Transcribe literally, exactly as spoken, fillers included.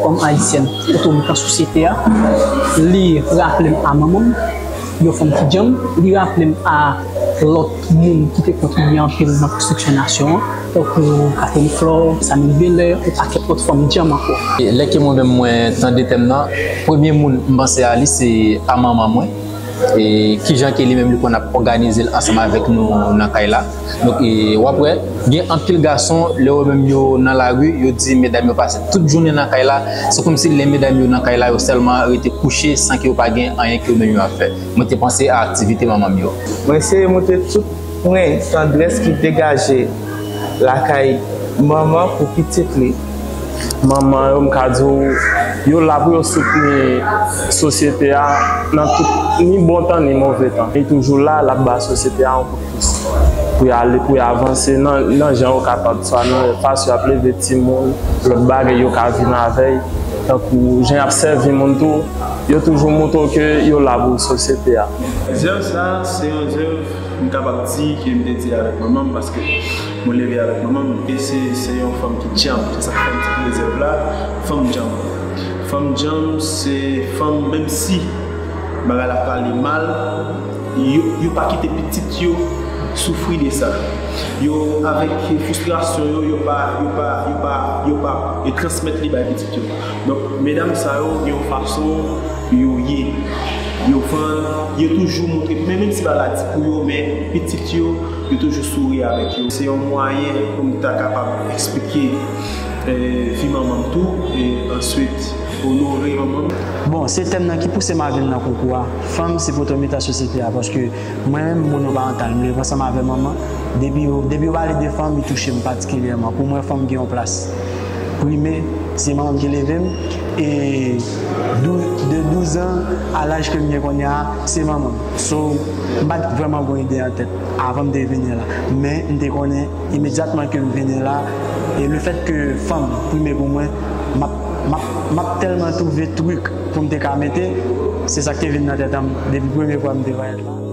Fanm ayisyèn otorit nan sosyete a, li raple m a manman m, yon fanm ki djanm, li raple m a lòt moun ki te kontribye anpil nan konstriksyon nasyon an, tankou Catherine Flore, Sammy Belair, yon pakèt lòt fanm djanm ankò. E lè ke mwen menm mwen tande tèm nan, premye moun m panse a li se a manman mwen. E kijan ke li menm li konn ap òganize l ansanm avèk nou nan kay la. Donk, e, w ap wè, gen anpil gason, lè yo menm yo nan lari, yo di medam yo pase tout jounen nan kay la. Se kòmsi lè medam yo nan kay la, yo sèlman rete kouche san ke yo pa gen anyen ke yo menm yo ap fè. Mwen te panse a aktivite manman m yo. Mwen eseye montre tout pwen tandrès ki degaje lakay manman pou pitit li. Manman yo, m ka di w, yo la pou yo soutni sosyete a nan tout, ni bon tan, ni move tan. Li toujou la, l ap ba sosyete a yon kout pous pou y ale, pou y avanse nan, nan jan yo kapab, swa nan fason y ap leve timoun, lòt bagay yo ka vin avè y, tankou jan y ap sèvi moun tou, yo toujou montre w ke yo la pou sosyete a. Zèv sa a, se yon zèv m kapab di ke m te di avèk manman m, paske mwen leve avèk manman m, e se, se yon fanm ki djanm, se sa k fè m di prezèv la, fanm djanm. Fanm djanm, se fanm, menm si bagay la prale mal, yo, yo pa kite pitit yo soufri de sa. Yo, avèk fristrasyon yo, yo pa, yo pa, yo pa, yo pa, yo transmèt li bay pitit yo. Donk, medam sa yo, gen yon fason yo ye. Yo vann, yo toujou montre, men menm si bagay la di pou yo, men pitit yo, yo toujou souri avèk yo. Se yon mwayen pou m ta kapab eksplike, eh, vi manman m tou, e answit onore manman m. Bon, se tèm nan ki pouse m a vin nan konkou a. Fanm se potomitral sosyete a, paske mwen menm, monoparantal, m leve ansanm avè manman. Depi yo, depi yo pale de fanm, li touche m patikilyèman. Pou mwen, fanm gen yon plas. Prime, se manman m ki leve m. E dou-, de douz an a laj ke m gen kounye a, se manman m. So, m pa t vrèman gen ide an tèt avan m te vini la. Men, m te konnen imedyatman ke m vini la, e lefèt ke fanm prime pou mwen, m ap, m ap, m ap tèlman twouve trik pou m te ka mete, se sa k te vin nan tèt an m depi premye fwa m te parèt la.